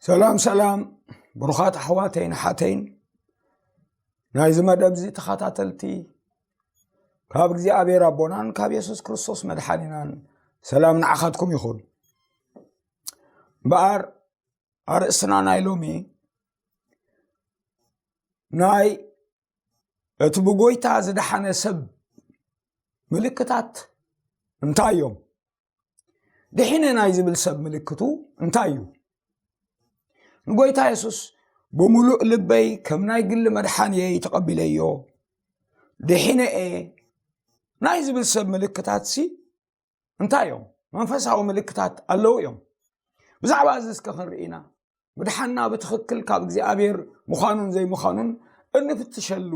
ሰላም ሰላም፣ ብሩኻት ኣሕዋተይን ሓተይን ናይዚ መደብ እዚ ተኸታተልቲ፣ ካብ እግዚኣብሔር ኣቦናን ካብ የሱስ ክርስቶስ መድሓኒናን ሰላም ንዓኻትኩም ይኹን። እምበኣር ኣርእስትና ናይ ሎሚ ናይ እቲ ብጎይታ ዝደሓነ ሰብ ምልክታት እንታይ እዮም? ድሒነ ናይ ዝብል ሰብ ምልክቱ እንታይ እዩ? ንጎይታ የሱስ ብምሉእ ልበይ ከም ናይ ግሊ መድሓንየይ ተቐቢለዮ፣ ድሒነ እየ ናይ ዝብል ሰብ ምልክታትሲ እንታይ እዮም? መንፈሳዊ ምልክታት ኣለዉ እዮም። ብዛዕባ እዚ እስከ ክንርኢ ኢና። ምድሓንና ብትኽክል ካብ እግዚኣብሔር ምዃኑን ዘይምዃኑን እንፍትሸሉ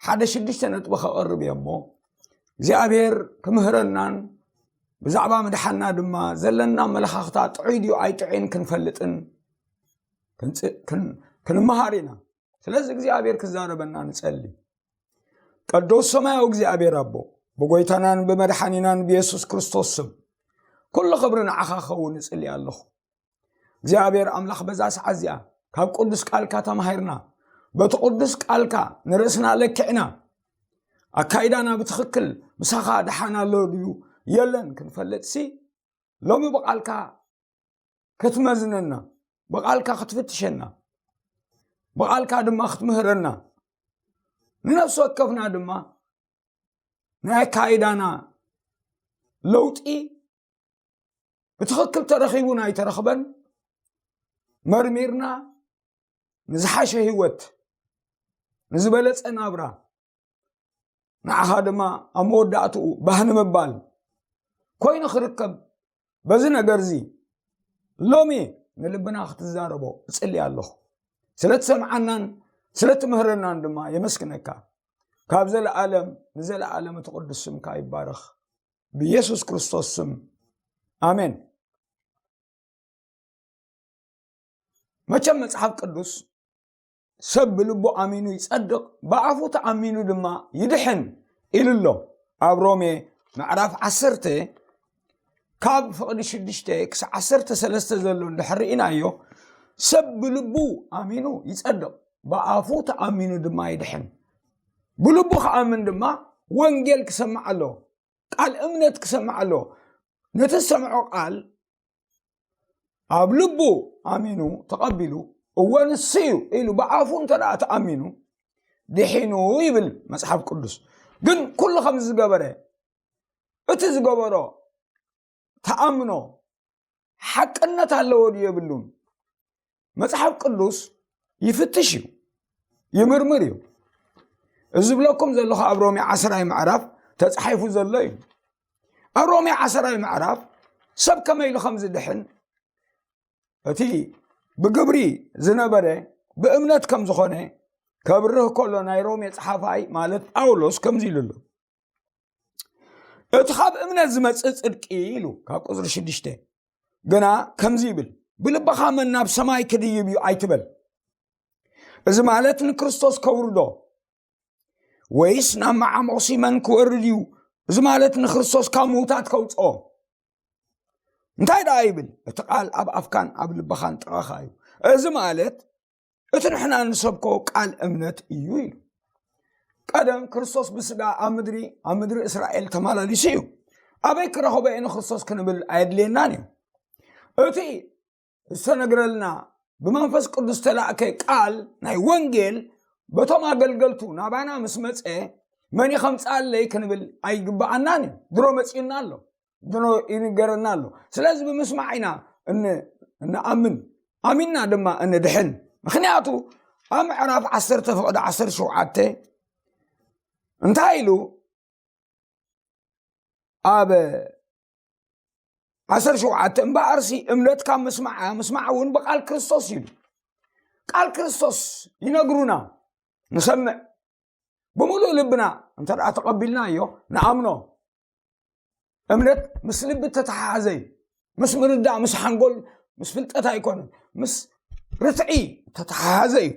ሓደ ሽዱሽተ ነጥቢ ከቐርብ እየ እሞ፣ እግዚኣብሔር ክምህረናን ብዛዕባ ምድሓንና ድማ ዘለና ኣመለኻኽታ ጥዑይ ድዩ ኣይጥዑይን ክንፈልጥን ክንጽ-፣ ክን-፣ ክንመሃር ኢና። ስለዚ እግዚኣብሔር ክዛረበና ንጸሊ። ቅዱስ ሰማያዊ እግዚኣብሔር ኣቦ፣ ብጎይታናን ብመድሓኒናን ብየሱስ ክርስቶስ ስም፣ ኩሉ ክብሪ ንዓኻ ክኸውን እጽሊ ኣለኹ። እግዚኣብሔር ኣምላኽ፣ በዛ ሰዓት እዚኣ ካብ ቅዱስ ቃልካ ተማሂርና፣ በቲ ቅዱስ ቃልካ ንርእስና ለኪዕና፣ ኣካይዳና ብትኽክል ምሳኻ ደሓን ኣሎ ድዩ የለን ክንፈልጥሲ፣ ሎሚ ብቓልካ ክትመዝነና፣ ብቓልካ ክትፍትሸና፣ ብቓልካ ድማ ክትምህረና፣ ንነፍሲ ወከፍና ድማ ናይ ኣካይዳና ለውጢ ብትኽክል ተረኺቡን ኣይተረኽበን መርሚርና፣ ንዝሓሸ ህይወት፣ ንዝበለጸ ናብራ፣ ንዓኻ ድማ ኣብ መወዳእትኡ ባህ ንምባል ኮይኑ ክርከብ፣ በዚ ነገር እዚ ሎሚ ንልብና ክትዛረቦ እጽሊ ኣለኹ። ስለ ትሰምዓናን ስለ ትምህረናን ድማ የመስግነካ። ካብ ዘለኣለም ንዘለኣለም እቲ ቅዱስ ስምካ ይባረኽ። ብየሱስ ክርስቶስ ስም፣ ኣሜን። መቸም መጽሓፍ ቅዱስ፣ "ሰብ ብልቡ ኣሚኑ ይጸድቕ፣ ብኣፉ ተኣሚኑ ድማ ይድሕን" ኢሉ ኣሎ። ኣብ ሮሜ ምዕራፍ ዓሰርተ ካብ ፍቕዲ ሽዱሽተ ክሳዕ ዓሰርተ ሰለስተ ዘሎ እንድሕር ርኢናዮ፣ "ሰብ ብልቡ ኣሚኑ ይጸድቕ፣ ብኣፉ ተኣሚኑ ድማ ይድሕን።" ብልቡ ክኣምን ድማ ወንጌል ክሰምዕ ኣለዎ። ቃል እምነት ክሰምዕ ኣለዎ። ነቲ ዝሰምዖ ቃል ኣብ ልቡ ኣሚኑ ተቐቢሉ፣ "እወ ንሱ እዩ" ኢሉ ብኣፉ እንተ ደኣ ተኣሚኑ፣ ድሒኑ ይብል መጽሓፍ ቅዱስ። ግን ኩሉ ከም ዝገበረ፣ እቲ ዝገበሮ ተኣምኖ ሓቅነት ኣለዎ ድዩ የብሉን? መጽሓፍ ቅዱስ ይፍትሽ እዩ፣ ይምርምር እዩ። እዚ ዝብለኩም ዘለኹ ኣብ ሮሜ ዓስራይ ምዕራፍ ተጻሒፉ ዘሎ እዩ። ኣብ ሮሜ ዓስራይ ምዕራፍ ሰብ ከመይ ኢሉ ከም ዝድሕን፣ እቲ ብግብሪ ዝነበረ ብእምነት ከም ዝኾነ ከብርህ ከሎ፣ ናይ ሮሜ ጸሓፋይ ማለት ጳውሎስ ከምዚ ኢሉ ኣሎ። "እቲ ካብ እምነት ዝመጽእ ጽድቂ" ኢሉ ካብ ቁጽሪ ሽዱሽተ ግና ከምዚ ይብል፣ "ብልብኻ መን ናብ ሰማይ ክድይብ እዩ ኣይትበል። እዚ ማለት ንክርስቶስ ከውርዶ፣ ወይስ ናብ መዓሙቕ ሲመን ክወርድ እዩ? እዚ ማለት ንክርስቶስ ካብ ምዉታት ከውጽኦ?" እንታይ ደኣ ይብል? "እቲ ቃል ኣብ ኣፍካን ኣብ ልብኻን ጥቓኻ እዩ። እዚ ማለት እቲ ንሕና እንሰብኮ ቃል እምነት እዩ" ኢሉ። ቀደም ክርስቶስ ብስጋ ኣብ ምድሪ፣ ኣብ ምድሪ እስራኤል ተመላሊሱ እዩ። ኣበይ ክረኽቦ እየ ንክርስቶስ ክንብል ኣየድልየናን እዩ። እቲ ዝተነግረልና ብመንፈስ ቅዱስ ተላእከ ቃል ናይ ወንጌል በቶም ኣገልገልቱ ናባና ምስ መጸ፣ "መን እዩ ከምጽኣለይ?" ክንብል ኣይግብኣናን እዩ። ድሮ መጺኡና ኣሎ። ድሮ ይንገረና ኣሎ። ስለዚ ብምስማዕ ኢና እን-፣ እንኣምን፣ ኣሚንና ድማ እንድሕን። ምኽንያቱ ኣብ ምዕራፍ ዓሰርተ ፍቕዲ ዓሰርተ ሸውዓተ እንታይ ኢሉ? ኣብ ዓሰርተ ሸውዓተ፣ "እምበኣርሲ እምነት ካብ ምስማዕ፣ ምስማዕ እውን ብቃል ክርስቶስ" ኢሉ። ቃል ክርስቶስ ይነግሩና፣ ንሰምዕ። ብምሉእ ልብና እንተ ደኣ ተቐቢልናዮ፣ ንኣምኖ። እምነት ምስ ልቢ እተተሓሓዘ እዩ። ምስ ምርዳእ፣ ምስ ሓንጎል፣ ምስ ፍልጠት ኣይኮነን። ምስ ርትዒ እተተሓሓዘ እዩ።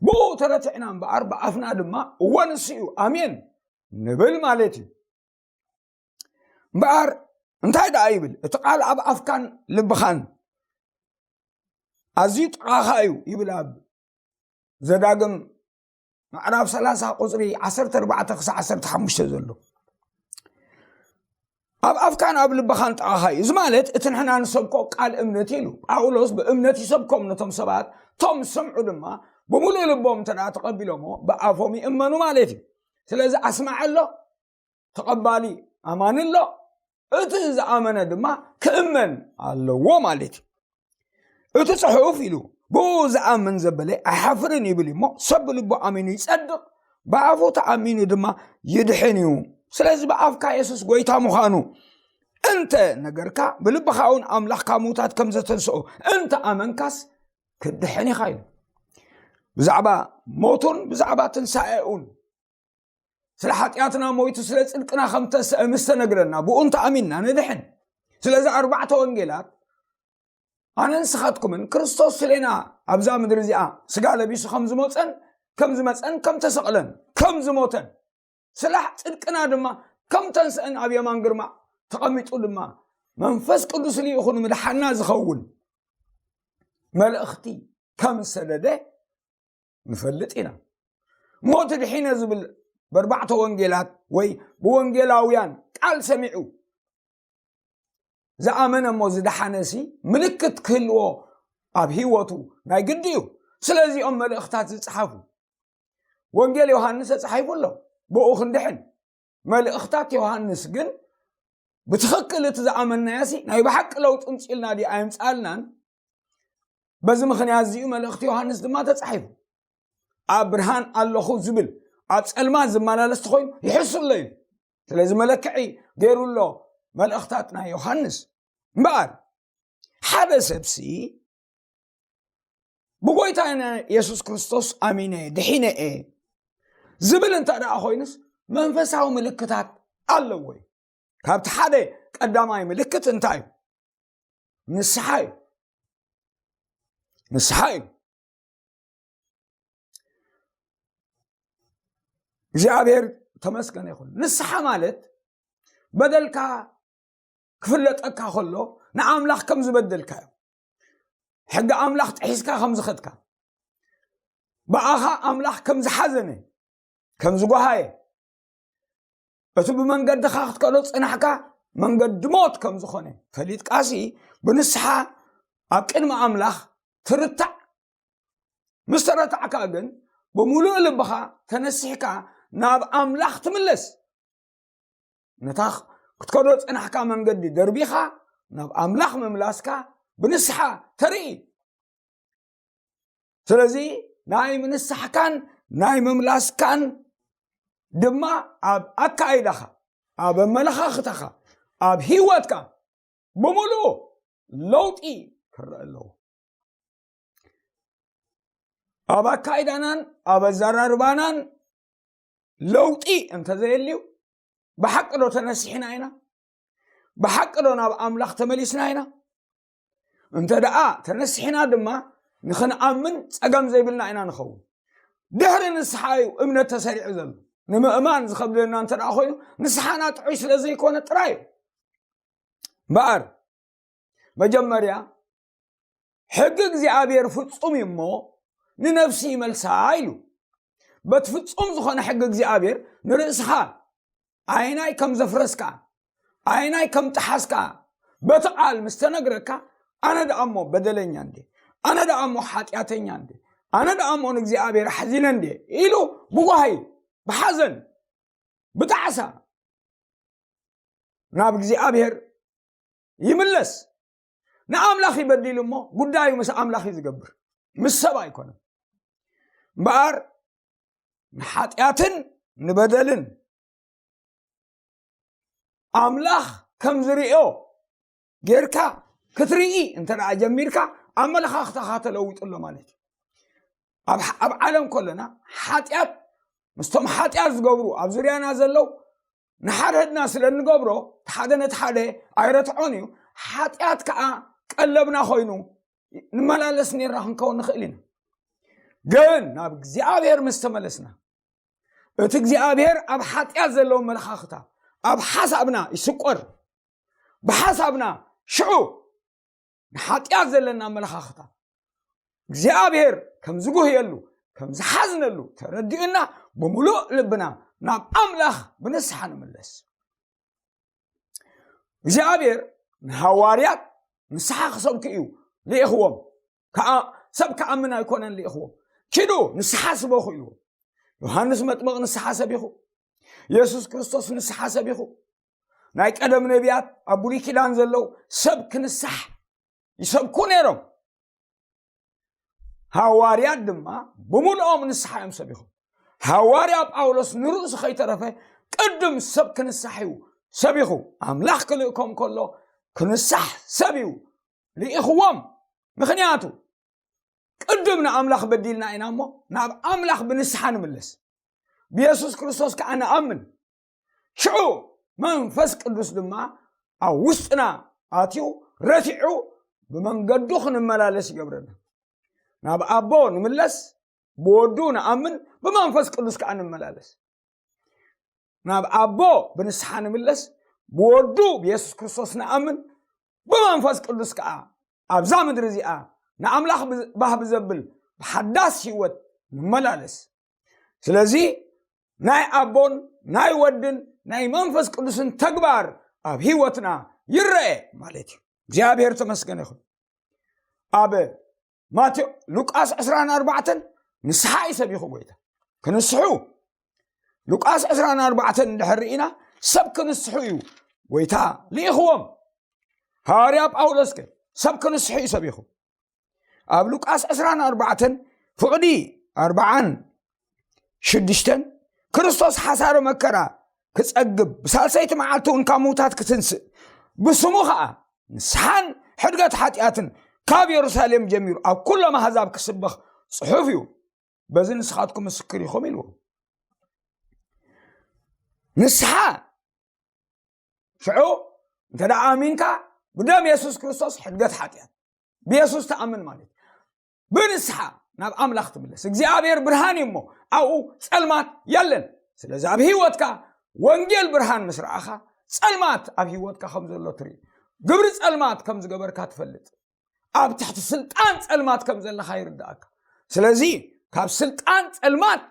ብኡ ተረቲዕና እምበኣር፣ ብኣፍና ድማ "እወ ንሱ እዩ፣ ኣሜን" ንብል ማለት እዩ። እምበኣር እንታይ ደኣ ይብል? እቲ ቃል ኣብ ኣፍካን ልብኻን ኣዝዩ ጥቓኻ እዩ ይብል ኣብ ዘዳግም ምዕራፍ ሰላሳ ቁፅሪ ዓሰርተ ኣርባዕተ ክሳብ ዓሰርተ ሓሙሽተ ዘሎ። ኣብ ኣፍካን ኣብ ልብኻን ጥቓኻ እዩ። እዚ ማለት እቲ ንሕና ንሰብኮ ቃል እምነት ኢሉ ጳውሎስ ብእምነት ይሰብኮም ነቶም ሰባት፣ ቶም ዝሰምዑ ድማ ብምሉእ ልቦም እንተ ደኣ ተቐቢሎሞ ብኣፎም ይእመኑ ማለት እዩ። ስለዚ ኣስማዕ ኣሎ፣ ተቐባሊ ኣማኒ ኣሎ፣ እቲ ዝኣመነ ድማ ክእመን ኣለዎ ማለት እዩ። እቲ ጽሑፍ ኢሉ ብኡ ዝኣምን ዘበለ ኣይሓፍርን ይብል እሞ፣ ሰብ ብልቡ ኣሚኑ ይጸድቕ፣ ብኣፉ ተኣሚኑ ድማ ይድሕን እዩ። ስለዚ ብኣፍካ የሱስ ጎይታ ምዃኑ እንተ ነገርካ፣ ብልብኻ እውን ኣምላኽ ካብ ምውታት ከም ዘተንስኦ እንተ ኣመንካስ፣ ክትድሕን ኢኻ ኢሉ። ብዛዕባ ሞቱን ብዛዕባ ትንሳኤኡን፣ ስለ ሓጢኣትና ሞይቱ ስለ ጽድቅና ከም ተንስአ ምስ ተነግረና፣ ብኡ እንተ ኣሚንና ንድሕን። ስለዚ ኣርባዕተ ወንጌላት ኣነ ንስኻትኩምን ክርስቶስ ስሌና ኣብዛ ምድሪ እዚኣ ስጋ ለቢሱ ከም ዝመጸን ከም ዝመጸን ከም ተሰቕለን ከም ዝሞተን ስለ ጽድቅና ድማ ከም ተንስአን ኣብ የማን ግርማ ተቐሚጡ ድማ መንፈስ ቅዱስ ልኢኹ ንምድሓና ዝኸውን መልእኽቲ ከም ዝሰደደ ንፈልጥ ኢና። ሞት ድሒነ ዝብል በርባዕተ ወንጌላት ወይ ብወንጌላውያን ቃል ሰሚዑ ዝኣመነ እሞ ዝደሓነሲ ምልክት ክህልዎ ኣብ ህይወቱ ናይ ግዲ እዩ። ስለዚኦም መልእኽታት ዝጸሓፉ ወንጌል ዮሃንስ ተጻሒፉ ኣሎ፣ ብኡ ክንድሕን። መልእኽታት ዮሃንስ ግን ብትኽክል እቲ ዝኣመናያሲ ናይ ብሓቂ ለውጢ ምጽኢልና ድዩ ኣይምጽኣልናን? በዚ ምኽንያት እዚኡ መልእኽቲ ዮሃንስ ድማ ተጻሒፉ። ኣብ ብርሃን ኣለኹ ዝብል ኣብ ጸልማት ዝመላለስ ተኾይኑ ይሕሱ ኣሎ እዩ። ስለዚ መለክዒ ገይሩ ኣሎ መልእኽታት ናይ ዮሃንስ። እምበኣር ሓደ ሰብሲ ብጎይታ የሱስ ክርስቶስ ኣሚነ ድሒነ እየ ዝብል እንተ ደኣ ኮይኑስ መንፈሳዊ ምልክታት ኣለዎ እዩ። ካብቲ ሓደ ቀዳማይ ምልክት እንታይ እዩ? ንስሓ እዩ። ንስሓ እዩ። እግዚኣብሔር ተመስገነ ይኹን። ንስሓ ማለት በደልካ ክፍለጠካ ከሎ ንኣምላኽ ከም ዝበደልካ እዩ። ሕጊ ኣምላኽ ጥሒስካ ከም ዝኸድካ፣ ብኣኻ ኣምላኽ ከም ዝሓዘነ፣ ከም ዝጓሃየ፣ እቲ ብመንገድኻ ክትከዶ ጽናሕካ መንገዲ ሞት ከም ዝኾነ ፈሊጥካሲ ብንስሓ ኣብ ቅድሚ ኣምላኽ ትርታዕ። ምስ ተረታዕካ ግን ብምሉእ ልብኻ ተነሲሕካ ናብ ኣምላኽ ትምለስ። ነታ ክትከዶ ጽናሕካ መንገዲ ደርቢኻ ናብ ኣምላኽ ምምላስካ ብንስሓ ተርኢ። ስለዚ ናይ ምንሳሕካን ናይ ምምላስካን ድማ ኣብ ኣካይዳኻ፣ ኣብ ኣመለኻኽታኻ፣ ኣብ ህይወትካ ብምሉኡ ለውጢ ክረአ ኣለዎ። ኣብ ኣካይዳናን ኣብ ኣዘራርባናን ለውጢ እንተዘየልዩ፣ ብሓቂ ዶ ተነሲሕና ኢና? ብሓቂ ዶ ናብ ኣምላኽ ተመሊስና ኢና? እንተ ደኣ ተነሲሕና ድማ ንኽንኣምን ጸገም ዘይብልና ኢና ንኸውን። ድሕሪ ንስሓ እዩ እምነት ተሰሪዑ ዘሎ። ንምእማን ዝኸብደና እንተ ደኣ ኮይኑ ንስሓና ጥዑይ ስለ ዘይኮነ ጥራይ እዩ። እምበኣር መጀመርያ ሕጊ እግዚኣብሔር ፍጹም እዩ እሞ ንነፍሲ ይመልሳ ኢሉ። በቲ ፍጹም ዝኾነ ሕጊ እግዚኣብሔር ንርእስኻ ኣይናይ ከም ዘፍረስካ ኣይናይ ከም ጠሓስካ በቲ ቃል ምስ ተነግረካ ኣነ ደኣ እሞ በደለኛ እንዴ፣ ኣነ ደኣ እሞ ሓጢኣተኛ እንዴ፣ ኣነ ደኣ እሞ ንእግዚኣብሔር ኣሕዚነ እንዴ ኢሉ ብጓሂ ብሓዘን ብጣዕሳ ናብ እግዚኣብሔር ይምለስ። ንኣምላኽ ይበዲል እሞ ጉዳዩ ምስ ኣምላኽ እዩ ዝገብር፣ ምስ ሰብ ኣይኮነን። እምበኣር ንሓጢኣትን ንበደልን ኣምላኽ ከም ዝርእዮ ጌርካ ክትርኢ እንተ ደኣ ጀሚርካ ኣመለኻኽታኻ ተለዊጡ ኣሎ ማለት እዩ። ኣብ ኣብ ዓለም ከለና ሓጢኣት ምስቶም ሓጢኣት ዝገብሩ ኣብ ዙርያና ዘለዉ ንሓድሕድና ስለ እንገብሮ እቲ ሓደ ነቲ ሓደ ኣይረትዖን እዩ። ሓጢኣት ከዓ ቀለብና ኮይኑ ንመላለስ ነርና ክንከውን ንኽእል ኢና። ግን ናብ እግዚኣብሔር ምስ ተመለስና እቲ እግዚኣብሔር ኣብ ሓጢኣት ዘለዎ መለኻኽታ ኣብ ሓሳብና ይስቆር። ብሓሳብና ሽዑ ንሓጢኣት ዘለና ኣመለኻኽታ እግዚኣብሔር ከም ዝጉህየሉ ከም ዝሓዝነሉ ተረዲኡና ብምሉእ ልብና ናብ ኣምላኽ ብንስሓ ንምለስ። እግዚኣብሔር ንሃዋርያት ንስሓ ክሰብኩ እዩ ልኢኽዎም። ከኣ ሰብ ክኣምን ኣይኮነን ልኢኽዎም። ኪዱ ንስሓ ስበኹ ኢልዎም። ዮሃንስ መጥምቕ ንስሓ ሰቢኹ። የሱስ ክርስቶስ ንስሓ ሰቢኹ። ናይ ቀደም ነቢያት ኣብ ብሉይ ኪዳን ዘለዉ ሰብ ክንሳሕ ይሰብኩ ነይሮም። ሃዋርያት ድማ ብምልኦም ንስሓ እዮም ሰቢኹም። ሃዋርያ ጳውሎስ ንርእሱ ከይተረፈ ቅድም ሰብ ክንሳሕ እዩ ሰቢኹ። ኣምላኽ ክልእኮም ከሎ ክንሳሕ ሰብ እዩ ልኢኽዎም። ምኽንያቱ ቅድም ንኣምላኽ በዲልና ኢና እሞ ናብ ኣምላኽ ብንስሓ ንምለስ። ብየሱስ ክርስቶስ ከኣ ንኣምን። ሽዑ መንፈስ ቅዱስ ድማ ኣብ ውስጥና ኣትዩ ረቲዑ ብመንገዱ ክንመላለስ ይገብረና። ናብ ኣቦ ንምለስ፣ ብወዱ ንኣምን፣ ብመንፈስ ቅዱስ ከኣ ንመላለስ። ናብ ኣቦ ብንስሓ ንምለስ፣ ብወዱ ብየሱስ ክርስቶስ ንኣምን፣ ብመንፈስ ቅዱስ ከኣ ኣብዛ ምድሪ እዚኣ ንኣምላኽ ብ- ባህ ብዘብል ብሓዳስ ህይወት ንመላለስ። ስለዚ ናይ ኣቦን ናይ ወድን ናይ መንፈስ ቅዱስን ተግባር ኣብ ህይወትና ይረአ ማለት እዩ። እግዚኣብሔር ተመስገን ይኹን። ኣብ ማቴዎ ሉቃስ ዕስራን ኣርባዕተን ንስሓ እዩ ሰቢኹ ጎይታ። ክንስሑ ሉቃስ ዕስራን ኣርባዕተን እንድሕር ርኢና ሰብ ክንስሑ እዩ ጎይታ ልኢኽዎም። ሃዋርያ ጳውሎስ ከ ሰብ ክንስሑ እዩ ሰቢኹ። ኣብ ሉቃስ ዕስራን ኣርባዕተን ፍቕዲ ኣርባዓን ሽዱሽተን ክርስቶስ ሓሳረ መከራ ክጸግብ ብሳልሰይቲ መዓልቲ እውን ካብ ምውታት ክትንስእ ብስሙ ኸኣ ንስሓን ሕድገት ሓጢኣትን ካብ የሩሳሌም ጀሚሩ ኣብ ኩሎም ኣህዛብ ክስበኽ ጽሑፍ እዩ። በዚ ንስኻትኩም ምስክር ኢኹም ኢልዎም። ንስሓ ሽዑ እንተ ደኣ ኣሚንካ ብደም የሱስ ክርስቶስ ሕድገት ሓጢኣት ብየሱስ ተኣምን ማለት እዩ። ብንስሓ ናብ ኣምላኽ ትምለስ። እግዚኣብሔር ብርሃን እዩ እሞ ኣብኡ ጸልማት የለን። ስለዚ ኣብ ህይወትካ ወንጌል ብርሃን ምስ ረኣኻ ጸልማት ኣብ ህይወትካ ከም ዘሎ ትርኢ። ግብሪ ጸልማት ከም ዝገበርካ ትፈልጥ። ኣብ ትሕቲ ስልጣን ጸልማት ከም ዘለኻ ይርዳእካ። ስለዚ ካብ ስልጣን ጸልማት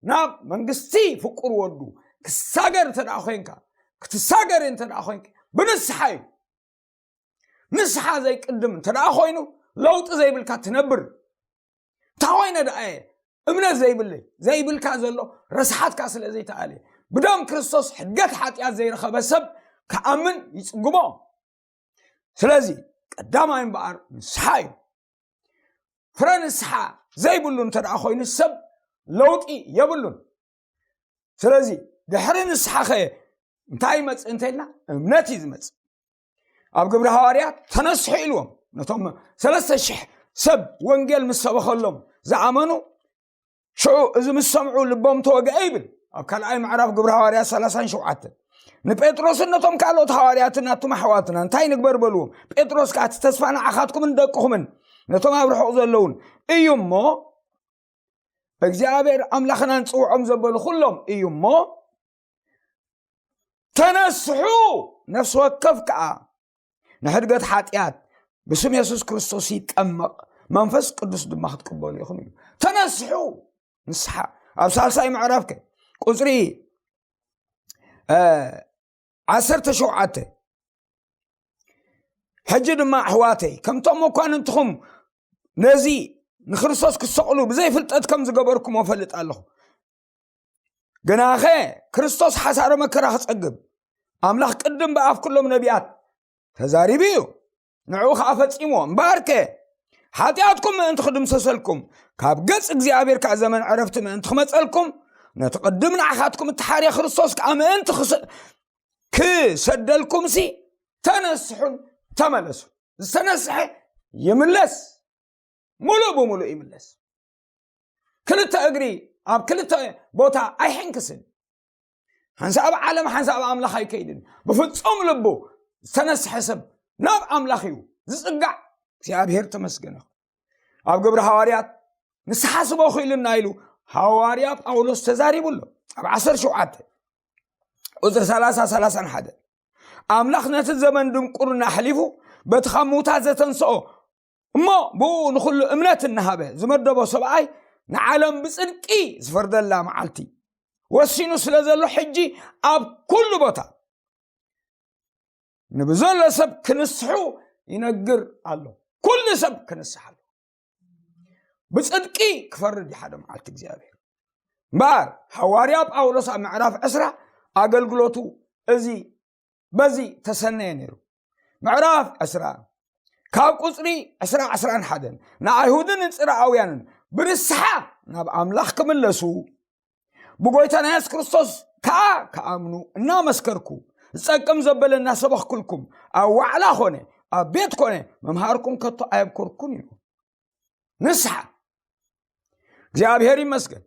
ናብ መንግስቲ ፍቁር ወዱ ክሳገር እንተ ደኣ ኮይንካ ክትሳገር እንተ ደኣ ኮይንካ ብንስሓ እዩ። ንስሓ ዘይቅድም እንተ ደኣ ኮይኑ ለውጢ ዘይብልካ ትነብር። እንታይ ኮይነ ደኣ እየ እምነት ዘይብለይ ዘይብልካ ዘሎ ረስሓትካ ስለ ዘይተኣልየ ብደም ክርስቶስ ሕድገት ሓጢኣት ዘይረኸበ ሰብ ክኣምን ይጽግሞ። ስለዚ ቀዳማይ እምበኣር ንስሓ እዩ። ፍረ ንስሓ ዘይብሉ እንተ ደኣ ኮይኑ ሰብ ለውጢ የብሉን። ስለዚ ድሕሪ ንስሓኸ እንታይ ይመጽእ እንተኢልና እምነት እዩ ዝመጽእ። ኣብ ግብሪ ሃዋርያት ተነስሑ ኢልዎም ነቶም ሰለስተ ሽሕ ሰብ ወንጌል ምስ ሰበኸሎም ዝኣመኑ ሽዑ እዚ ምስ ሰምዑ ልቦም ተወግአ ይብል። ኣብ ካልኣይ ምዕራፍ ግብሪ ሃዋርያት ሰላሳን ሸውዓተን ንጴጥሮስን ነቶም ካልኦት ሃዋርያትን ኣቱም ኣሕዋትና እንታይ ንግበር በልዎም። ጴጥሮስ ከኣ እቲ ተስፋ ንዓኻትኩምን ደቅኹምን ነቶም ኣብ ርሑቕ ዘለውን እዩ እሞ እግዚኣብሔር ኣምላኽና ንጽውዖም ዘበሉ ኩሎም እዩ እሞ ተነስሑ፣ ነፍሲ ወከፍ ከኣ ንሕድገት ሓጢኣት ብስም የሱስ ክርስቶስ ይጠመቕ መንፈስ ቅዱስ ድማ ክትቅበሉ ኢኹም ኢሉ። ተነስሑ፣ ንስሓ። ኣብ ሳልሳይ ምዕራፍ ከ ቁፅሪ ዓሰርተ ሸውዓተ ሕጂ ድማ ኣሕዋተይ ከምቶም መኳንንትኹም ነዚ ንክርስቶስ ክሰቕሉ ብዘይፍልጠት ከም ዝገበርኩሞ እፈልጥ ኣለኹ። ግናኸ ክርስቶስ ሓሳረ መከራ ክጸግብ ኣምላኽ ቅድም ብኣፍ ኩሎም ነቢያት ተዛሪቡ እዩ። ንዕኡ ኸዓ ፈጺምዎ። እምበኣርከ ሓጢኣትኩም ምእንቲ ክድምሰሰልኩም ካብ ገጽ እግዚኣብሔር ከዓ ዘመን ዕረፍቲ ምእንቲ ክመጸልኩም ነቲ ቅድም ንዓኻትኩም እተሓርየ ክርስቶስ ከዓ ምእንቲ ክሰደልኩምሲ ተነስሑን ተመለሱ። ዝተነስሐ ይምለስ፣ ሙሉእ ብሙሉእ ይምለስ። ክልተ እግሪ ኣብ ክልተ ቦታ ኣይሕንክስን። ሓንሳእ ኣብ ዓለም ሓንሳእ ኣብ ኣምላኽ ኣይከይድን። ብፍጹም ልቡ ዝተነስሐ ሰብ ናብ ኣምላኽ እዩ ዝጽጋዕ። እግዚኣብሔር ተመስገነ። ኣብ ግብሪ ሃዋርያት ንስሓ ስበኹ ኢልና ኢሉ ሃዋርያ ጳውሎስ ተዛሪቡ ኣሎ። ኣብ ዓሰርተ ሸውዓተ ቁፅሪ ሰላሳ ሰላሳን ሓደ ኣምላኽ ነቲ ዘመን ድንቁርና ኣሕሊፉ በቲ ካብ ምውታት ዘተንስኦ እሞ ብኡ ንኹሉ እምነት እናሃበ ዝመደቦ ሰብኣይ ንዓለም ብጽድቂ ዝፈርደላ መዓልቲ ወሲኑ ስለ ዘሎ ሕጂ ኣብ ኩሉ ቦታ ንብዘሎ ሰብ ክንስሑ ይነግር ኣሎ። ኩሉ ሰብ ክንስሕ ኣሎ። ብጽድቂ ክፈርድ እዩ ሓደ መዓልቲ እግዚኣብሔር። እምበኣር ሃዋርያ ጳውሎስ ኣብ ምዕራፍ ዕስራ ኣገልግሎቱ እዚ በዚ ተሰነየ ነይሩ። ምዕራፍ ዕስራ ካብ ቁጽሪ ዕስራ ዕስራን ሓደን ንኣይሁድን ንጽርኣውያንን ብንስሓ ናብ ኣምላኽ ክምለሱ ብጎይታና የሱስ ክርስቶስ ከኣ ክኣምኑ እናመስከርኩ ዝጸቅም ዘበለ እናሰበኽኩልኩም ኣብ ዋዕላ ኮነ ኣብ ቤት ኮነ መምሃርኩም ከቶ ኣየብኩርኩን ኢሉ። ንስሓ እግዚኣብሔር ይመስገን።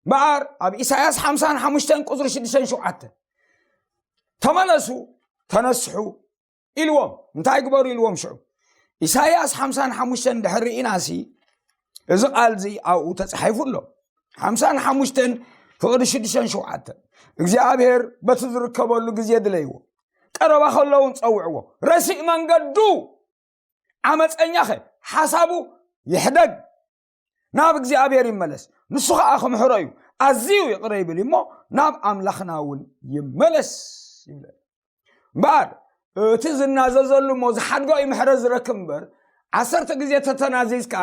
እምበኣር ኣብ ኢሳያስ ሓምሳን ሓሙሽተን ቁጽሪ ሽዱሽተን ሸውዓተን ተመለሱ፣ ተነስሑ ኢልዎም። እንታይ ግበሩ ኢልዎም? ሽዑ ኢሳያስ ሓምሳን ሓሙሽተን ድሕር ርኢናሲ እዚ ቃል እዚ ኣብኡ ተጻሒፉ ኣሎ። ሓምሳን ሓሙሽተን ፍቕዲ ሽዱሽተን ሸውዓተን እግዚኣብሔር በቲ ዝርከበሉ ግዜ ድለይዎ፣ ቀረባ ከለውን ጸውዕዎ። ረሲእ መንገዱ ዓመፀኛኸ ሓሳቡ ይሕደግ፣ ናብ እግዚኣብሔር ይመለስ፣ ንሱ ኸዓ ክምሕሮ እዩ፣ ኣዝዩ ይቕረ ይብል እዩ እሞ ናብ ኣምላኽና እውን ይመለስ ይብለ። እምበኣር እቲ ዝናዘዘሉ እሞ ዝሓድጎ እዩ ምሕረት ዝረክብ እምበር፣ ዓሰርተ ግዜ ተተናዚዝካ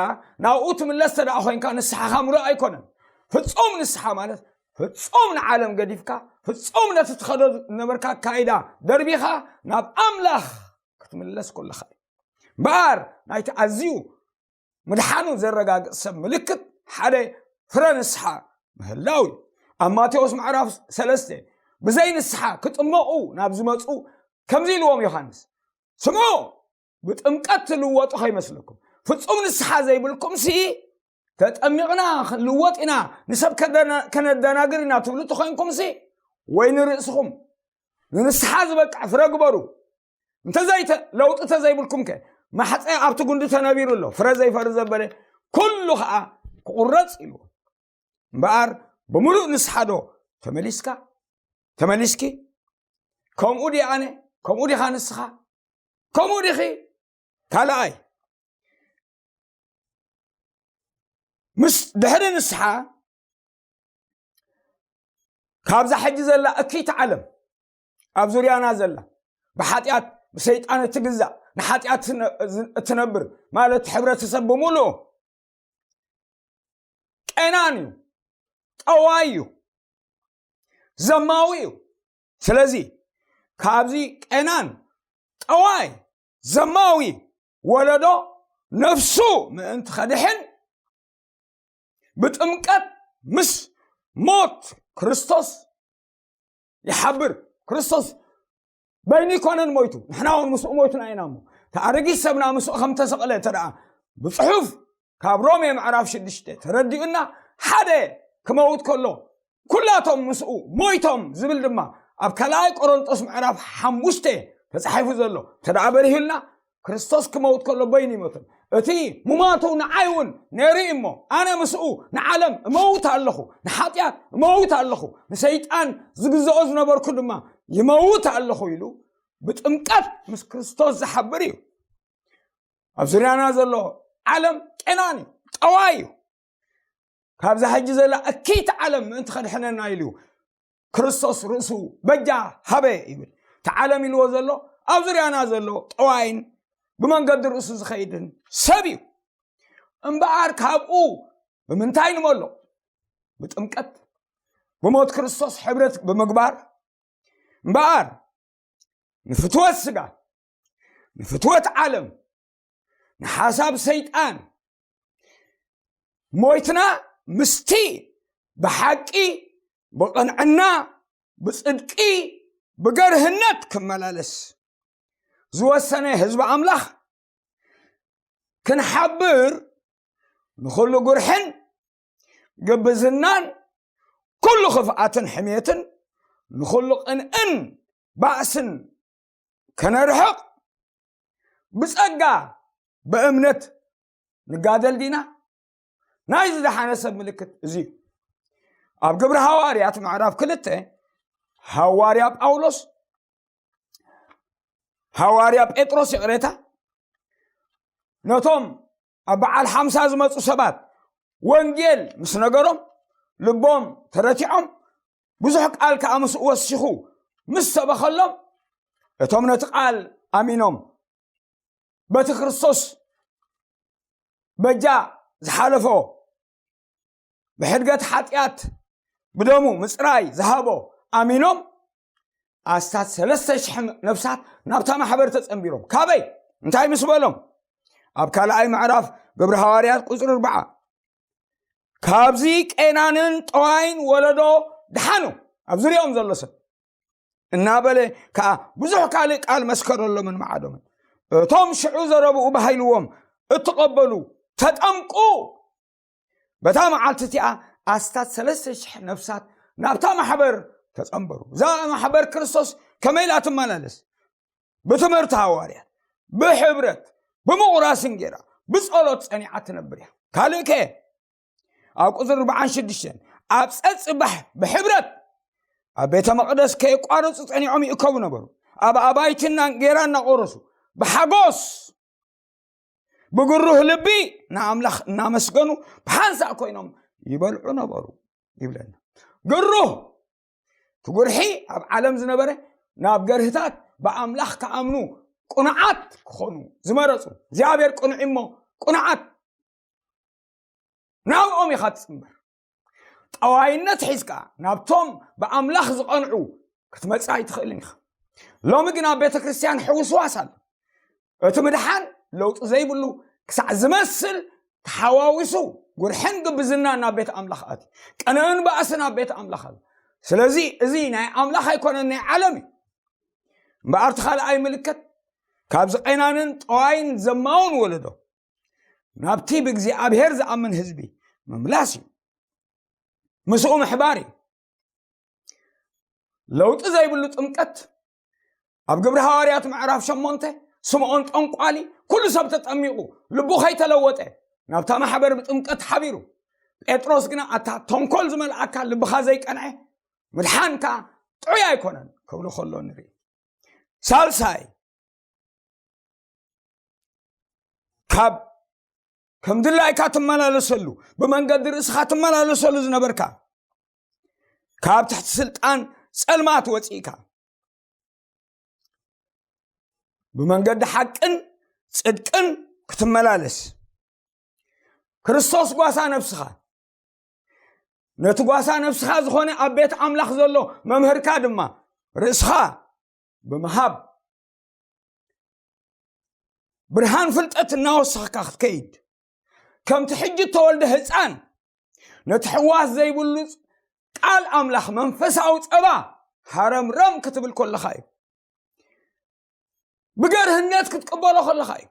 ናብኡ ትምለስ ተደኣ ኮይንካ ንስሓኻ ምሉእ ኣይኮነን። ፍጹም ንስሓ ማለት ፍጹም ንዓለም ገዲፍካ፣ ፍጹም ነቲ ትኸዶ ዝነበርካ ኣካይዳ ደርቢኻ ናብ ኣምላኽ ክትምለስ ከለኻ እዩ። እምበኣር ናይቲ ኣዝዩ ምድሓኑ ዘረጋግጽ ሰብ ምልክት ሓደ ፍረ ንስሓ ምህላው እዩ። ኣብ ማቴዎስ ምዕራፍ ሰለስተ ብዘይ ንስሓ ክጥመቑ ናብ ዝመጹ ከምዚ ኢልዎም ዮሃንስ፣ ስምዑ፣ ብጥምቀት ትልወጡ ከይመስለኩም። ፍጹም ንስሓ ዘይብልኩም ሲ ተጠሚቕና ክንልወጥ ኢና፣ ንሰብ ከደና- ከነደናግር ኢና ትብሉ ተኾይንኩም ሲ ወይ ንርእስኹም ንንስሓ ዝበቅዕ ፍረ ግበሩ። እንተዘይተ ለውጢ ተዘይብልኩም ከ ማሕፀ ኣብቲ ጉንዲ ተነቢሩ ኣሎ፣ ፍረ ዘይፈሪ ዘበለ ኩሉ ከዓ ክቁረፅ ኢሉ። እምበኣር ብምሉእ ንስሓ ዶ ተመሊስካ ተመሊስኪ? ከምኡ ዲ ኣነ? ከምኡ ዲኻ ንስኻ? ከምኡ ዲኺ? ካልኣይ፣ ምስ ድሕሪ ንስሓ ካብዛ ሕጂ ዘላ እክይቲ ዓለም ኣብ ዙርያና ዘላ ብሓጢኣት ብሰይጣን እትግዛእ ንሓጢኣት እትነ- እትነብር ማለት ሕብረተሰብ ብምሉኡ ቄናን እዩ፣ ጠዋይ እዩ፣ ዘማዊ እዩ። ስለዚ ካብዚ ቄናን ጠዋይ ዘማዊ ወለዶ ነፍሱ ምእንቲ ከድሕን ብጥምቀት ምስ ሞት ክርስቶስ ይሓብር። ክርስቶስ በይኑ ይኮነን ሞይቱ፣ ንሕና እውን ምስኡ ሞይቱና ኢና። እሞ ተኣረጊት ሰብና ምስኡ ከም ተሰቕለ እንተ ደኣ ብጽሑፍ ካብ ሮሜ ምዕራፍ ሽዱሽተ ተረዲኡና፣ ሓደ ክመውት ከሎ ኩላቶም ምስኡ ሞይቶም ዝብል ድማ ኣብ ካልኣይ ቆሮንጦስ ምዕራፍ ሓሙሽተ ተጻሒፉ ዘሎ እንተ ደኣ በሪሁልና፣ ክርስቶስ ክመውት ከሎ በይኑ ይሞትን። እቲ ሙማቱ ንዓይ እውን ነይሩ እዩ እሞ፣ ኣነ ምስኡ ንዓለም እመውት ኣለኹ፣ ንሓጢኣት እመውት ኣለኹ፣ ንሰይጣን ዝግዝኦ ዝነበርኩ ድማ ይመውት ኣለኹ ኢሉ ብጥምቀት ምስ ክርስቶስ ዝሓብር እዩ። ኣብ ዙርያና ዘሎ ዓለም ቄናን እዩ፣ ጠዋይ እዩ። ካብዛ ሕጂ ዘላ እኪይቲ ዓለም ምእንቲ ከድሕነና ኢሉ ክርስቶስ ርእሱ በጃ ሃበ ይብል። እቲ ዓለም ኢልዎ ዘሎ ኣብ ዙርያና ዘሎ ጠዋይን ብመንገዲ ርእሱ ዝኸይድን ሰብ እዩ። እምበኣር ካብኡ ብምንታይ ንመሎ? ብጥምቀት፣ ብሞት ክርስቶስ ሕብረት ብምግባር። እምበኣር ንፍትወት ስጋ፣ ንፍትወት ዓለም፣ ንሓሳብ ሰይጣን ሞይትና ምስቲ ብሓቂ፣ ብቕንዕና፣ ብጽድቂ፣ ብገርህነት ክመላለስ ዝወሰነ ህዝቢ ኣምላኽ ክንሓብር፣ ንኹሉ ጉርሕን ግብዝናን ኩሉ ክፍኣትን ሕሜትን ንኹሉ ቅንእን ባእስን ከነርሕቕ ብጸጋ ብእምነት ንጋደል ዲና? ናይ ዝደሓነ ሰብ ምልክት እዚ እዩ። ኣብ ግብሪ ሃዋርያት ምዕራፍ ክልተ ሃዋርያ ጳውሎስ፣ ሃዋርያ ጴጥሮስ ይቕሬታ፣ ነቶም ኣብ በዓል ሓምሳ ዝመፁ ሰባት ወንጌል ምስ ነገሮም፣ ልቦም ተረቲዖም፣ ብዙሕ ቃል ከዓ ምስኡ ወሲኹ ምስ ሰበኸሎም፣ እቶም ነቲ ቃል ኣሚኖም፣ በቲ ክርስቶስ በጃ ዝሓለፎ፣ ብሕድገት ሓጢኣት ብደሙ ምፅራይ ዝሃቦ ኣሚኖም፣ ኣስታት ሰለስተ ሽሕ ነፍሳት ናብታ ማሕበር ተፀንቢሮም። ካበይ? እንታይ ምስ በሎም? ኣብ ካልኣይ ምዕራፍ ግብሪ ሃዋርያት ቁፅሪ ኣርብዓ፣ "ካብዚ ቄናንን ጠዋይን ወለዶ ድሓኑ፣ ኣብ ዙርያኦም ዘሎ ሰብ" እናበለ ከዓ ብዙሕ ካልእ ቃል መስከረሎምን መዓዶምን። እቶም ሽዑ ዘረብኡ ባሂልዎም እትቐበሉ፣ ተጠምቁ። በታ መዓልቲ እቲኣ ኣስታት ሰለስተ ሽሕ ነፍሳት ናብታ ማሕበር ተጸንበሩ። እዛ ማሕበር ክርስቶስ ከመይ ኢላ ትመላለስ? ብትምህርቲ ሃዋርያት፣ ብሕብረት፣ ብምቑራስ እንጌራ፣ ብጸሎት ጸኒዓ ትነብር እያ። ካልእ ከ? ኣብ ቁጽሪ ኣርባዓን ሽዱሽተን፣ ኣብ ጸጽባሕ ብሕብረት ኣብ ቤተ መቕደስ ከየቋረጹ ጸኒዖም ይእከቡ ነበሩ። ኣብ ኣባይትና እንጌራ እናቖረሱ፣ ብሓጎስ ብግሩህ ልቢ ንኣምላኽ እናመስገኑ ብሓንሳእ ኮይኖም ይበልዑ ነበሩ ይብለና። ግሩህ እቲ ጉርሒ ኣብ ዓለም ዝነበረ፣ ናብ ገርህታት ብኣምላኽ ክኣምኑ ቅኑዓት ክኾኑ ዝመረጹ፣ እግዚኣብሔር ቅኑዕ እሞ ቅኑዓት ናብኦም ኢኻ ትጽንበር። ጠዋይነት ሒዝካ ናብቶም ብኣምላኽ ዝቐንዑ ክትመጽእ ኣይትኽእልን ኢኻ። ሎሚ ግን ኣብ ቤተ ክርስቲያን ሕውስዋስ ኣሎ። እቲ ምድሓን ለውጢ ዘይብሉ ክሳዕ ዝመስል ተሓዋዊሱ፣ ጉርሕን ግብዝናን ናብ ቤት ኣምላኽ ኣትዩ፣ ቀነእን ባእስን ኣብ ቤት ኣምላኽ ኣሎ። ስለዚ እዚ ናይ ኣምላኽ ኣይኮነን፣ ናይ ዓለም እዩ። እምበኣር እቲ ካልኣይ ምልክት፣ ካብዚ ቐናንን ጠዋይን ዘማውን ወለዶ ናብቲ ብእግዚኣብሔር ዝኣምን ህዝቢ ምምላስ እዩ። ምስኡ ምሕባር እዩ። ለውጢ ዘይብሉ ጥምቀት። ኣብ ግብሪ ሃዋርያት ምዕራፍ ሸሞንተ፣ ስምዖን ጠንቋሊ፣ ኩሉ ሰብ ተጠሚቑ፣ ልቡ ከይተለወጠ ናብታ ማሕበር ብጥምቀት ሓቢሩ። ጴጥሮስ ግና ኣታ ተንኮል ዝመልኣካ ልብኻ ዘይቀንዐ፣ ምድሓንካ ጥዑይ ኣይኮነን ክብሉ ከሎ ንርኢ። ሳልሳይ፣ ካብ ከም ድላይካ ትመላለሰሉ፣ ብመንገዲ ርእስኻ ትመላለሰሉ ዝነበርካ፣ ካብ ትሕቲ ስልጣን ጸልማት ወጺእካ፣ ብመንገዲ ሓቅን ጽድቅን ክትመላለስ፣ ክርስቶስ ጓሳ ነፍስኻ፣ ነቲ ጓሳ ነፍስኻ ዝኾነ ኣብ ቤት ኣምላኽ ዘሎ መምህርካ ድማ ርእስኻ ብምሃብ፣ ብርሃን ፍልጠት እናወሰኽካ ክትከይድ፣ ከምቲ ሕጂ እተወልደ ህፃን ነቲ ሕዋስ ዘይብሉ ቃል ኣምላኽ መንፈሳዊ ጸባ ሃረምረም ክትብል ከለኻ እዩ። ብገርህነት ክትቅበሎ ከለኻ እዩ።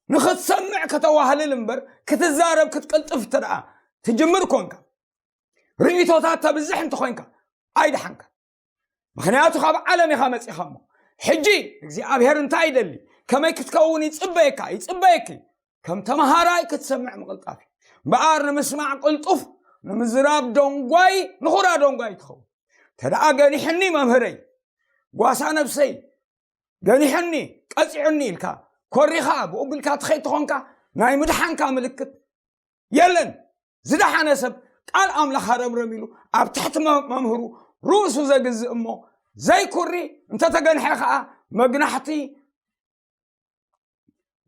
ንኽትሰምዕ ከተዋህልል እምበር፣ ክትዛረብ ክትቅልጥፍ እንተ ደኣ ትጅምር ኮንካ፣ ርእይቶታት ተብዝሕ እንተኾይንካ፣ ኣይደሓንካ። ምኽንያቱ ካብ ዓለም ኢኻ መጺኻ እሞ። ሕጂ እግዚኣብሔር እንታይ ይደሊ፣ ከመይ ክትከውን ይጽበየካ፣ ይጽበየኪ፣ ከም ተመሃራይ ክትሰምዕ ምቕልጣፍ እዩ። እምበኣር ንምስማዕ ቅልጡፍ፣ ንምዝራብ ደንጓይ፣ ንኹራ ደንጓይ ትኸውን። ተደኣ ገኒሕኒ መምህረይ፣ ጓሳ ነብሰይ፣ ገኒሕኒ፣ ቀጺዑኒ ኢልካ፣ ኮሪኻ፣ ብኡ ቢልካ ትኸይድ ተኾንካ፣ ናይ ምድሓንካ ምልክት የለን። ዝደሓነ ሰብ ቃል ኣምላኽ ሃረምረም ኢሉ ኣብ ትሕቲ መ-፣ መምህሩ ርእሱ ዘግዝእ እሞ ዘይኩሪ፣ እንተተገንሐ ኸኣ መግናሕቲ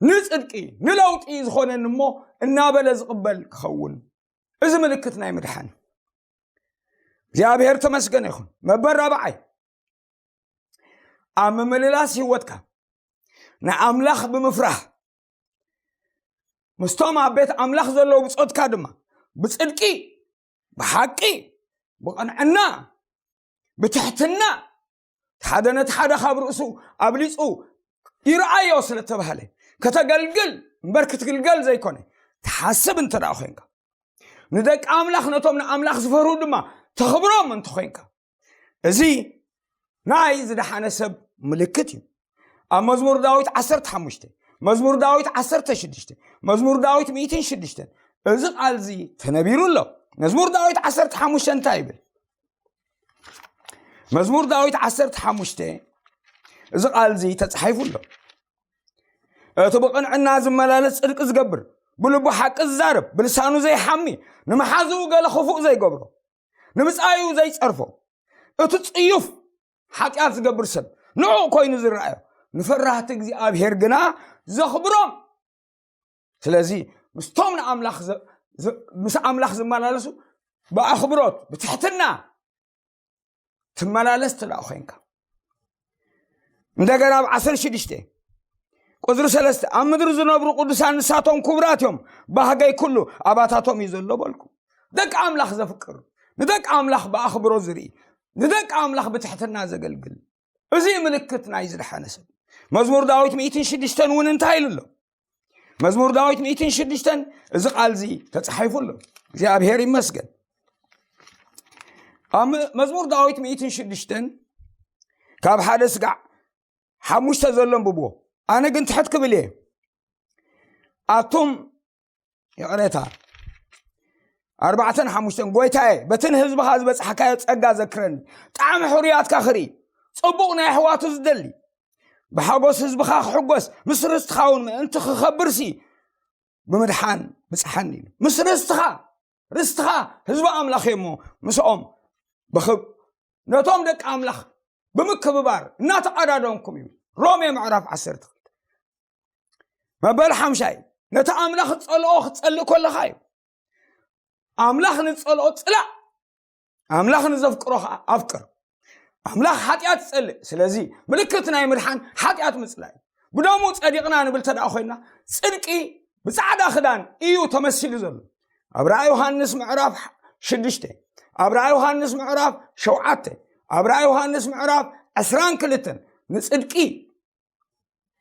ንጽድቂ፣ ንለውጢ ዝኾነኒ እሞ እናበለ ዝቕበል ክኸውን። እዚ ምልክት ናይ ምድሓን። እግዚኣብሔር ተመስገነ ይኹን። መበል ራብዓይ፣ ኣብ ምምልላስ ህይወትካ ንኣምላኽ ብምፍራህ፣ ምስቶም ኣብ ቤት ኣምላኽ ዘለዉ ብጾትካ ድማ ብጽድቂ፣ ብሓቂ፣ ብቕንዕና፣ ብትሕትና፣ ሓደ ነቲ ሓደ ካብ ርእሱ ኣብሊጹ ይርኣዮ ስለ እተባህለ፣ ከተገልግል እምበር ክትግልገል ዘይኮነ፣ ትሓስብ እንተ ደኣ ኮይንካ፣ ንደቂ ኣምላኽ ነቶም ንኣምላኽ ዝፈርሁ ድማ ተኽብሮም እንተ ኮይንካ፣ እዚ ናይ ዝደሓነ ሰብ ምልክት እዩ። ኣብ መዝሙር ዳዊት ዓሰርተ ሓሙሽተ፣ መዝሙር ዳዊት ዓሰርተ ሽዱሽተ፣ መዝሙር ዳዊት ሚእትን ሽዱሽተን እዚ ቃል እዚ ተነቢሩ ኣሎ። መዝሙር ዳዊት ዓሰርተ ሓሙሽተ እንታይ ይብል? መዝሙር ዳዊት ዓሰርተ ሓሙሽተ እዚ ቃል እዚ ተጻሒፉ ኣሎ። እቲ ብቕንዕና ዝመላለስ፣ ጽድቂ ዝገብር፣ ብልቡ ሓቂ ዝዛረብ፣ ብልሳኑ ዘይሓሚ፣ ንመሓዝኡ ገለ ክፉእ ዘይገብሮ፣ ንብጻዩ ዘይጸርፎ፣ እቲ ጽዩፍ ሓጢኣት ዝገብር ሰብ ንዑቕ ኮይኑ ዝረኣዮ፣ ንፈራህቲ እግዚኣብሔር ግና ዘኽብሮም። ስለዚ ምስቶም ንኣምላኽ ዘ- ዘ- ምስ ኣምላኽ ዝመላለሱ ብኣኽብሮት ብትሕትና ትመላለስ ትደኣ ኮይንካ። እንደገና ኣብ ዓሰርተ ሽዱሽተ ቁፅሪ ሰለስተ፣ ኣብ ምድሪ ዝነብሩ ቅዱሳን ንሳቶም ክቡራት እዮም፣ ባህገይ ኩሉ ኣባታቶም እዩ ዘሎ በልኩ። ደቂ ኣምላኽ ዘፍቅር፣ ንደቂ ኣምላኽ ብኣኽብሮት ዝርኢ፣ ንደቂ ኣምላኽ ብትሕትና ዘገልግል፣ እዚ ምልክት ናይ ዝደሓነ ሰብ። መዝሙር ዳዊት ሚእትን ሽዱሽተን እውን እንታይ ኢሉ ኣሎ? መዝሙር ዳዊት ሚእትን ሽዱሽተን እዚ ቃል እዚ ተጻሒፉ ኣሎ። እግዚኣብሔር ይመስገን። ኣብ መ- መዝሙር ዳዊት ሚእትን ሽዱሽተን ካብ ሓደ ስጋዕ ሓሙሽተ ዘሎ ኣንብብዎ። ኣነ ግን ትሕት ክብል እየ። ኣቱም ይቕሬታ፣ ኣርባዕተን ሓሙሽተን፣ ጎይታዬ፣ በቲ ንህዝብኻ ዝበጽሓካዮ ጸጋ ዘክረኒ። ጣዕሚ ሕሩያትካ ክርኢ፣ ጽቡቕ ናይ ኣሕዋቱ ዝደሊ፣ ብሓጎስ ህዝብኻ ክሕጎስ፣ ምስ ርስትኻ እውን ምእንቲ ክኸብርሲ ብምድሓን ብጽሓኒ ኢሉ። ምስ ርስትኻ፣ ርስትኻ ህዝቢ ኣምላኽ እዮሞ፣ ምስኦም ብኽብ ነቶም ደቂ ኣምላኽ ብምክብባር እናተዓዳደንኩም እዩ። ሮሜ ምዕራፍ ዓሰርተ ክልተ። መበል ሓምሻይ፣ ነቲ ኣምላኽ ዝጸልኦ ክትጸልእ ከለኻ እዩ። ኣምላኽ ንጸልኦ ጽላእ፣ ኣምላኽ ንዘፍቅሮ ኸዓ ኣፍቅር። ኣምላኽ ሓጢኣት ይጸልእ። ስለዚ ምልክት ናይ ምድሓን ሓጢኣት ምጽላእ እዩ። ብደሙ ጸዲቕና ንብል ተደኣ ኮይንና፣ ጽድቂ ብጻዕዳ ክዳን እዩ ተመሲሉ ዘሎ። ኣብ ራእይ ዮሃንስ ምዕራፍ ሽዱሽተ፣ ኣብ ራእይ ዮሃንስ ምዕራፍ ሸውዓተ፣ ኣብ ራእይ ዮሃንስ ምዕራፍ ዕስራን ክልተን ንጽድቂ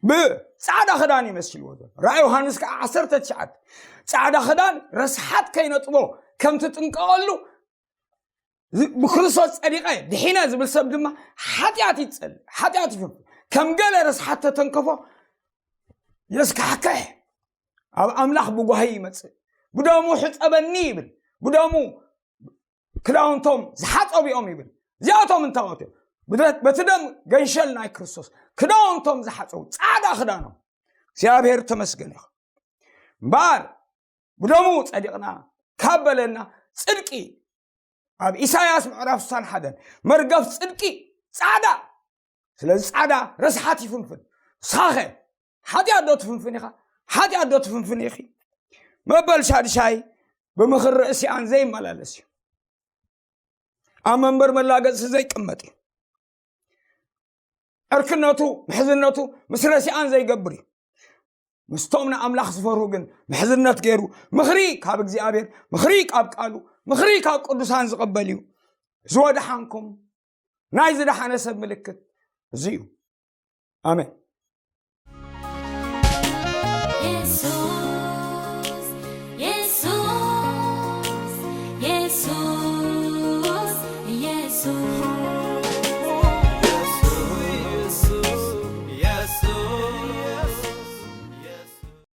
ብጻዕዳ ክዳን እዩ መሲልዎ ዘሎ። ራእይ ዮሃንስ ከዓ ዓሰርተ ትሽዓተ፣ ጻዕዳ ክዳን ረስሓት ከይነጥቦ ከም ትጥንቀቐሉ፣ ዝ- ብክርስቶስ ጸዲቐ ድሒነ ዝብል ሰብ ድማ ሓጢኣት ይጸልእ፣ ሓጢኣት ይፍንፍን። ከም ገለ ረስሓት ተተንከፎ የስካሕክሕ፣ ኣብ ኣምላኽ ብጓሂ ይመጽእ። ብደሙ ሕጸበኒ ይብል። ብደሙ ክዳውንቶም ዝሓጸቡ እዮም ይብል። እዚኣቶም እንታወት እዮም? ብደ- በቲ ደም ገንሸል ናይ ክርስቶስ ክዳውንቶም ዝሓጸቡ፣ ጻዕዳ ክዳኖም። እግዚኣብሔር ተመስገን ይኹን። እምበኣር ብደሙ ጸዲቕና ካብ በለና፣ ጽድቂ ኣብ ኢሳያስ ምዕራፍ ስሳን ሓደን መርገፍ ጽድቂ ጻዕዳ። ስለዚ ጻዕዳ ረስሓት ይፍንፍን። ንስኻኸ ሓጢኣት ዶ ትፍንፍን ኢኻ? ሓጢኣት ዶ ትፍንፍን ኢኺ? መበል ሻድሻይ፣ ብምኽሪ ረሲኣን ዘይመላለስ እዩ። ኣብ መንበር መላገጽቲ ዘይቅመጥ እዩ። ዕርክነቱ፣ ምሕዝነቱ ምስ ረሲኣን ዘይገብር እዩ። ምስቶም ንኣምላኽ ዝፈርሁ ግን ምሕዝነት ገይሩ፣ ምኽሪ ካብ እግዚኣብሔር፣ ምኽሪ ካብ ቃሉ፣ ምኽሪ ካብ ቅዱሳን ዝቕበል እዩ። ዝወደሓንኩም ናይ ዝደሓነ ሰብ ምልክት እዚ እዩ። ኣሜን።